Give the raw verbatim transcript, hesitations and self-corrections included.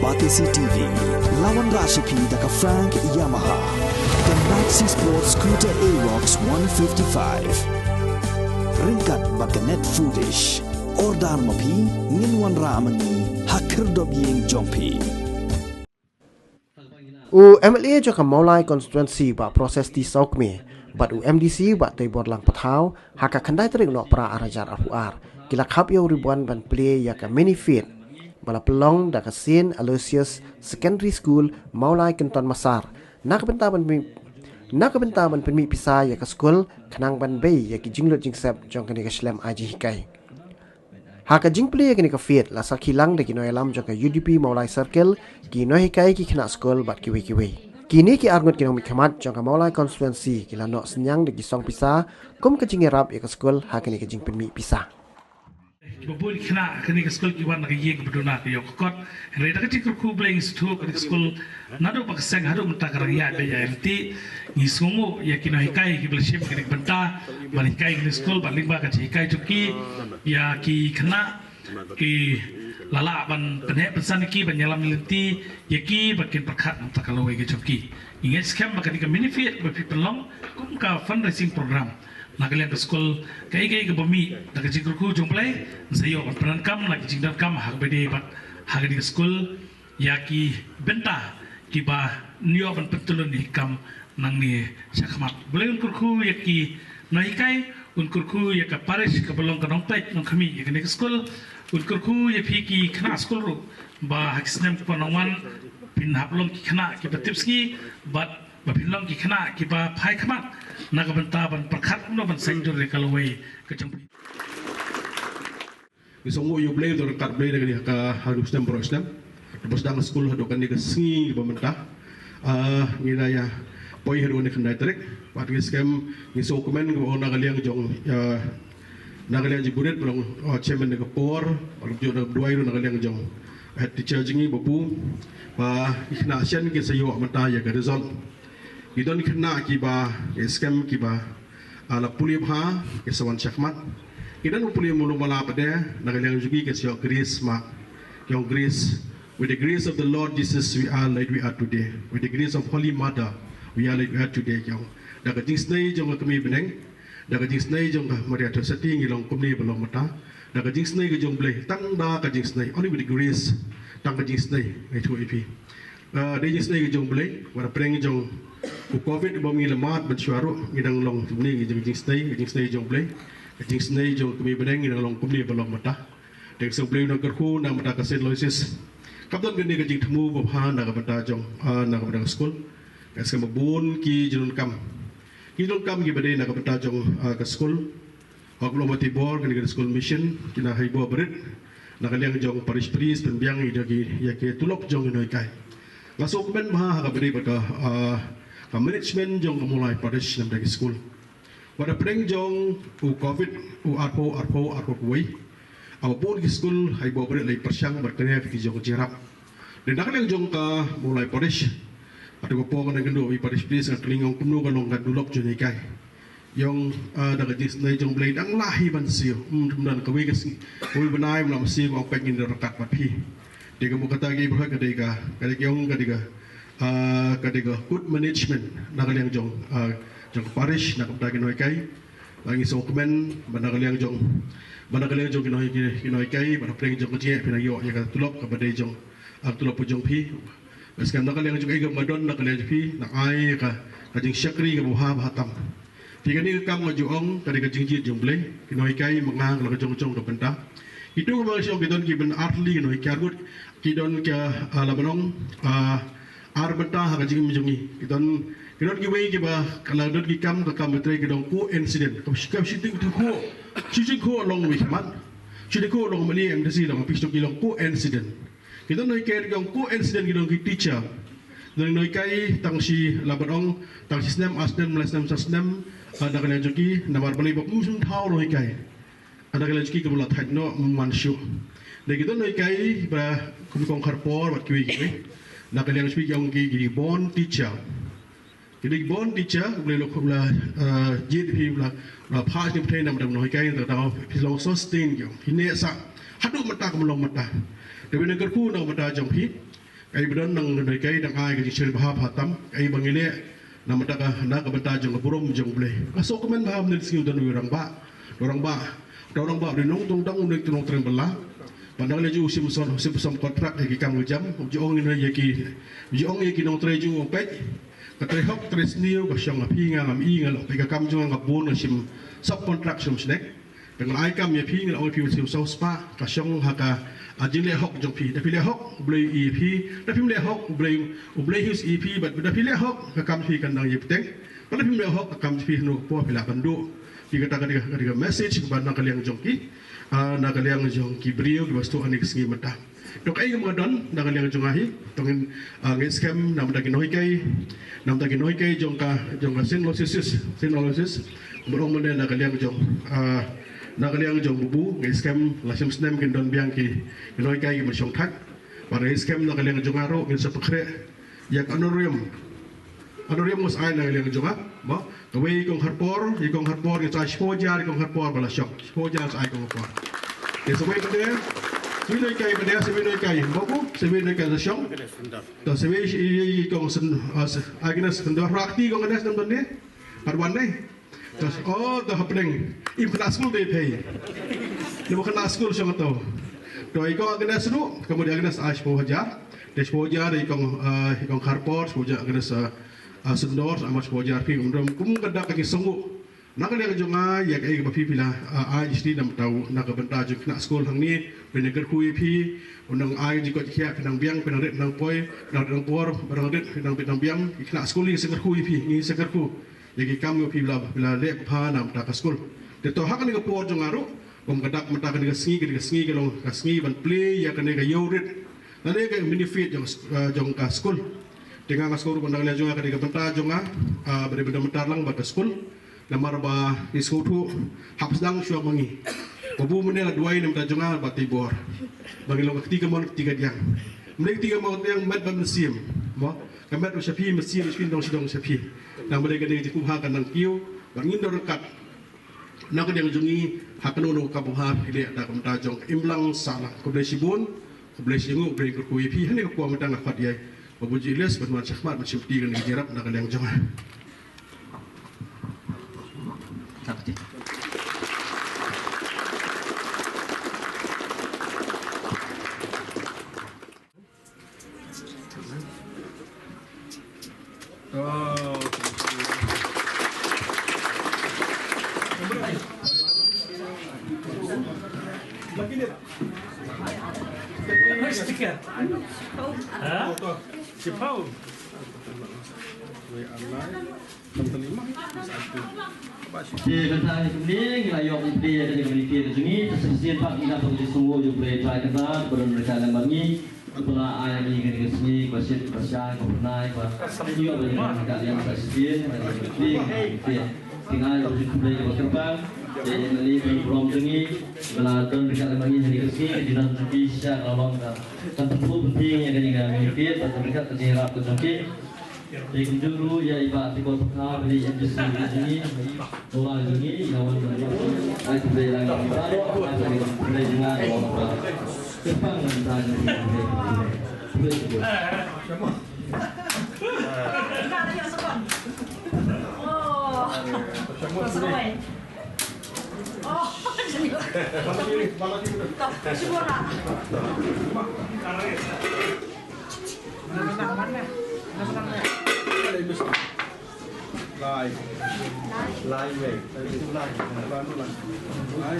Batesi T V, la wanrah sha phi da ka Frank Yamaha, ka Maxi Sport Scooter Aerox one fifty-five. Ryngkat bad ka Net Foodish. Order ma phi, ngin wanrah ma ngi ha khyrdop ïing jong phi. U M L A jong ka Mawlai Constituency, Bah Proses T Sawkmie, bad u M D C, Bah Teiborlang Pathaw, ha ka khyndai tarik Nohprah ar hajar arphew ar, ki la khap ïa u ribbon ban plie ïa ka Mini Feat ba la pynlong da ka Saint Aloysius Secondary School, Mawlai, Kynton Massar, na ka bynta ban pynmih, na ka bynta ban pynmih pisa ïa ka skul, khnang ban bei ïa ki jinglut jingsep jong kane ka shlem ai jinghikai. Ha ka jingplie ïa kane ka Feat, la sakhi lang da ki nongïalam jong ka U D P Mawlai Circle, ki nonghikai, ki khynnah skul bad kiwei kiwei. Kine ki arngut ki nongmihkhmat jong ka Mawlai Constituency ki la noh synñiang da ki song pisa kum ka jingïarap ïa ka skul ha kane ka jingpynmih pisa. Ba bun ki khynnah kane ka skul ki wan na ka ïing ba duna ka ïoh ka kot. Hynrei da ka jingkyrkhu Blei ngi sngewthuh kane ka skul naduh ba ka seng haduh mynta ka dang ïaid beit ïaid lynti. Ngi sngewnguh ïa ki nonghikai kiba la shim kane ka bynta ban hikai kane ka skul, bad lyngba ka jinghikai jong ki ïa ki khynnah, ki la lah ban pynheh pynsan ïa ki, ban ïalam lynti ïa ki, bad kin pyrkhat na ka bynta ka lawei ka jong ki. Ngi ngeit skhem ba kane ka Mini Feat ba phi pynlong kum ka fundraising program na ka liang ka skul, kaei kaei kaba mih, da ka jingkyrkhu jong U Blei, ngin sa ïoh ban pyndonkam na ka jingdonkam ha kaba ïadei bad ha kane ka skul, ïa ki bynta kiba ngin ïoh ban pyntylun ïa ki kam nangne shakhmat. U Blei un kyrkhu ïa ki nonghikai, un kyrkhu ïa ka parish kaba long ka nongpeit nongkhmih ïa kane ka skul, un kyrkhu ïa phi ki khynnah skul ruh, ba ha ki snem kiba nang wan phin hap long ki khynnah kiba tipsngi, bad ba phin long ki khynnah kiba phai khmat na ka bynta ban pyrkhat kumno ban sngewthuh ïa ka lawei ka jong phi. Ngi sngewnguh ïa U Blei, to ryngkat Blei da kane ka ha u snem baroh snem. Ba sdang skul haduh kane ka sngi ba mynta. Ah, ngi la ïa poi haduh kane ka khyndai tarik. Bad ngi skhem, ngi sngewkmen kaba ong na ka liang jong, ah, na ka liang jong u Buret ba long, ah, chairman da ka por, bad kumjuh na ka duwai ruh na ka liang jong head teacher jong ngi Babu. Ba ki khynnah shen ki sa ïoh mynta ïa ka result. Ki don khynnah kiba, ki skhem kiba, ah, la pule bha, ki sa wan shakhmat. Ki don ba pule mulu mala pat de, na ka liang jong ki ki sa ïoh grace mark. Ki ong grace, with the grace of the Lord Jesus, we are like we are today. With the grace of Holy Mother, we are like we are today. Ki ong, da ka jingsnei jong ka Kmie bneng, da ka jingsnei jong ka Maria Theisotti ngi long kumne ba long mynta. Da ka jingsnei ka jong U Blei, tang da ka jingsnei, only with the grace, tang ka jingsnei, ngi ïathuh ïa phi. Ah, da ka jingsnei ka jong U Blei, wat la pdeng jong u covid ba ngi la mad ban shuwa ruh, ngi dang long kumne, ngi jong jingsnei, ka jingsnei jong U Blei, ka jingsnei jong ka Kmie bneng ngi dang long kumne ba long mynta. Te ka sngi U Blei un nang kyrkhu na ka bynta ka Saint Aloysius. Kam don kane ka jingthmu ba bha na ka bynta jong, ah, na ka bynta ka skul. Ka sngi ba bun ki jingdonkam, ki jingdonkam kiba dei na ka bynta jong, ah, ka skul. Hok long ba tibor kane ka School Mission, ki na haibo barit na ka liang jong parish priest, pynbiang ïa ki, ïa ki tulop jong ki nonghikai. Nga sngewkmen bha ha kaba dei bad ka, ah, ka management jong ka Mawlai Parish na ka bynta ki skul. Wat la pdeng jong u covid, u arphew arphew arphew wei, haba bun ki skul haibo barit la ïa pyrshang bad kane ka jong ka jingïarap. Dei na ka liang jong ka Mawlai Parish, haduh ka por nga dang kynduh ïa u parish priest, nga kylli, nga ong kumno ka long ka tulop jong ngi hikai. Ïa ong, ah, da ka jingsnei jong U Blei dang lah hi ban siew. Hmm, ym don kawei ka sngi, kawei bnai ym lah ban siew, nga ong peit ngin ïa ryngkat bad phi. Dei ka mut kata ka, ka dei ka, ka dei ka, ong ka dei ka, ah, ka dei ka good management na ka liang jong, ah, jong ka parish, na ka bynta ki nonghikai. Ba ngi sngewkmen ba na ka liang jong, ba na ka liang jong ki nong, ki, ki nonghikai, ba na pdeng jong ka jingeh phin nang ïoh ïa ka tulop kaba dei jong, ah, tulop jong phi. Bad skhem na ka liang jong ka, ïa kaba don na ka liang jong phi, nang ai ka, ka jingshakri kaba bha bha tam. Te kane ka kam nga ju ong ka dei ka jingjied jong U Blei, ki nonghikai ma nga la ka jong jong ka bynta. Kito kiba nga shu ong ki don kiba ar tylli ki nonghikai, ar ngut ki don ka, ah, la ban ong, ah, ar bynta ha ka jingim jong ngi. Ki don, ki don kiwei kiba ka la don ki kam, ka kam ba trei ki don coincident. Ka shi, ka shi ting tu ko, shi ting ko long wi khmat, shi ting ko long mali M D C long, pis tu ki long coincident. Ki don nonghikai ki ong coincident, ki don ki teacher. Don nonghikai tang shi, la ban ong, tang shi snem, ar snem, lai snem, saw snem, ah, na ka liang jong ki, namar balei ba kum shym thaw nonghikai. Ah, na ka liang jong ki kaba la thait noh, ym wan shuh. Dei ki don nonghikai ba kum kong Kharpor bad kiwei kiwei. Na ka liang jong ki ong ki, ki born teacher. Ki dei ki born teacher, U Blei u la, ah, jied ïa phi, u la, u la phah ïa phi na ka bynta nonghikai, te tang phi long sustain ki ong. Phi neh sah haduh mynta, kum long mynta. Te U Blei un nang kyrkhu na ka bynta jong phi. Kaei ba don nang nang kaei dang ai ka jingshim bha bha tam, kaei ba ngi leh na ka bynta ka, na ka bynta jong ka burom jong U Blei. Ka sngewkmen bha mynne ka sngi u don u rangbah. U rangbah, u rangbah u dei nongdong dong u dei nongtrei bylla. Bad na ka liang jong u shim son, shim son kontrak ïa ki kam ki jam. U ju ong ïa ki, u ju ong ïa ki nongtrei jong u peit. Ka trei hok trei sniew ka shong ha phi nga ngam i nga la peit ka kam jong nga ka bun nga shim sub kontrak shim snek. Te nga ai kam ïa phi, nga ong ïa phi, phi siew saw spah, ka shong ha ka, ah, jingleh hok jong phi. Da phi leh hok, U Blei u ïohi ïa phi. Da phim leh hok, U Blei, U Blei hi u ïohi ïa phi, bad da phi leh hok, ka kam phi kan dang ïa bteng. Bad da phim leh hok, ka kam phi hynriew ka por phi lah ban duh. Phi kata ka dei ka, ka dei ka message ba na ka liang jong ki, ah, na ka liang jong ki briew kiba sdang ha kane ka sngi mynta. Te kaei kaba nga don na ka liang jong nga hi, te ngin, ah, ngin skhem na ka bynta ki nonghikai, na ka bynta ki nonghikai jong ka, jong ka Saint Aloysius, Saint Aloysius. Bad ong mynne na ka liang jong, ah, na ka liang jong u Babu, ngin skhem la shim snem kin don biang ki, ki nonghikai kiba shongthait. Bad ngin skhem na ka liang jong nga ruh ngin sa pynkhreh ïa ka honorarium. Honorarium ngi sa ai na ka liang jong nga, mo. Kawei i Kong Harpor, i Kong Harpor ngi sa ai shiphew hajar, i Kong Harpor ba la shong. Shiphew hajar sa ai i Kong Harpor. Te sa wei pat de, sa wei nonghikai pat de, sa wei nonghikai. Mo ko, sa wei nonghikai sa shong. To sa wei i, i, i Kong Sen, ah, sa, Agnes Syndor, rakti Kong Agnes nam don ne. Pat wan ne. To, oh, to hapdeng. Im khynnah skul de phi. Ngi ba khynnah skul shong to. To i Kong Agnes ruh, ka mut i Agnes ai shiphew hajar. Te shiphew hajar i Kong, ah, i Kong Harpor, shiphew hajar Agnes, ah, ah, Syndor, amat shiphew hajar phi, um, kum ka dak ka jingsngew. Na ka liang jong nga, ïa kaei kaba phi phi la, ah, ai shisha na ka bynta, na ka bynta jong khynnah skul hangne, phi nang kyrkhu ïa phi, u nang ai jingkoit jingkhiah, phi nang biang, phi nang rit nang poi, phi nang rit nang por, phi nang rit, phi nang bit nang biang, khynnah skul ngi sa kyrkhu ïa phi, ngi sa kyrkhu ïa ki kam ba phi la, phi la leh bha na ka bynta ka skul. Te to ha kane ka por jong nga ruh, kum ka dak mynta kane ka sngi, kane ka sngi ka long ka sngi ban plie ïa kane ka ïew rit. Lane ka benefit jong, ah, jong ka skul. Te nga nga sngewthuh ba na ka liang jong nga ka dei ka bynta jong nga, ah, ba dei bynta mynta lang bad ka skul. Namar ba ngi sngewthuh hap sdang shuwa ma ngi. Babu mynne la duwai na ka bynta jong nga bad te bor. Ba ngi long ka kti kamon kti kadiang. Mynne kti kamon kti kadiang met bad mynsiem. Mo, ka met ba sha phi mynsiem sha phi dong sha dong sha phi. Namar ba dei ka dei ka jingkyrkhu ha ka nang kiew. Ba ngin don ryngkat. Na ka liang jong ngi, ha kano kano ka bynta phi leh da ka bynta jong ka imlang sahlang. Khublei shibun, khublei shibun, khublei kyrkhu ïa phi, ha kane ka por mynta nga khot ïa i Babu Julius ban wan shakhmat ban shimti kane ka jingïarap na ka liang jong nga. Te mynta ngi kumne ngi la ïoh ïa kane ka communique ka jong ngi, te sa shisien pat ngi dap ban ïasngewbha ïa U Blei Trai Kynrad ba don ryngkat lem bad ngi, uba la ai ïa ngi kane ka sngi kaba shit kaba shai kaba phyrnai kaba ïoh ban ïa ka liang sa shisien, kane ka communique, te ngi ai ïa U Blei kaba kyrpang. Te ïa kane ka burom jong ngi ba la don ryngkat lem bad ngi ha kane ka sngi, ka jingdon jong phi shisha ka la long ka, kan pynpluh pyntieng ïa kane ka communique bad don ryngkat ka jingïarap ka jong phi. Te kumjuh ruh ïa i Bah Tikot Pyrkhat, i M D C jong ngi, i Bah Tikot jong ngi, ïa wan ban ai khublei lang ïa i Bah, ai khublei jong nga ïa i Bah. Kyrpang ngan sa jong ngi khublei. Khublei. Oh. Lai. Lai wei. Lai. Lai.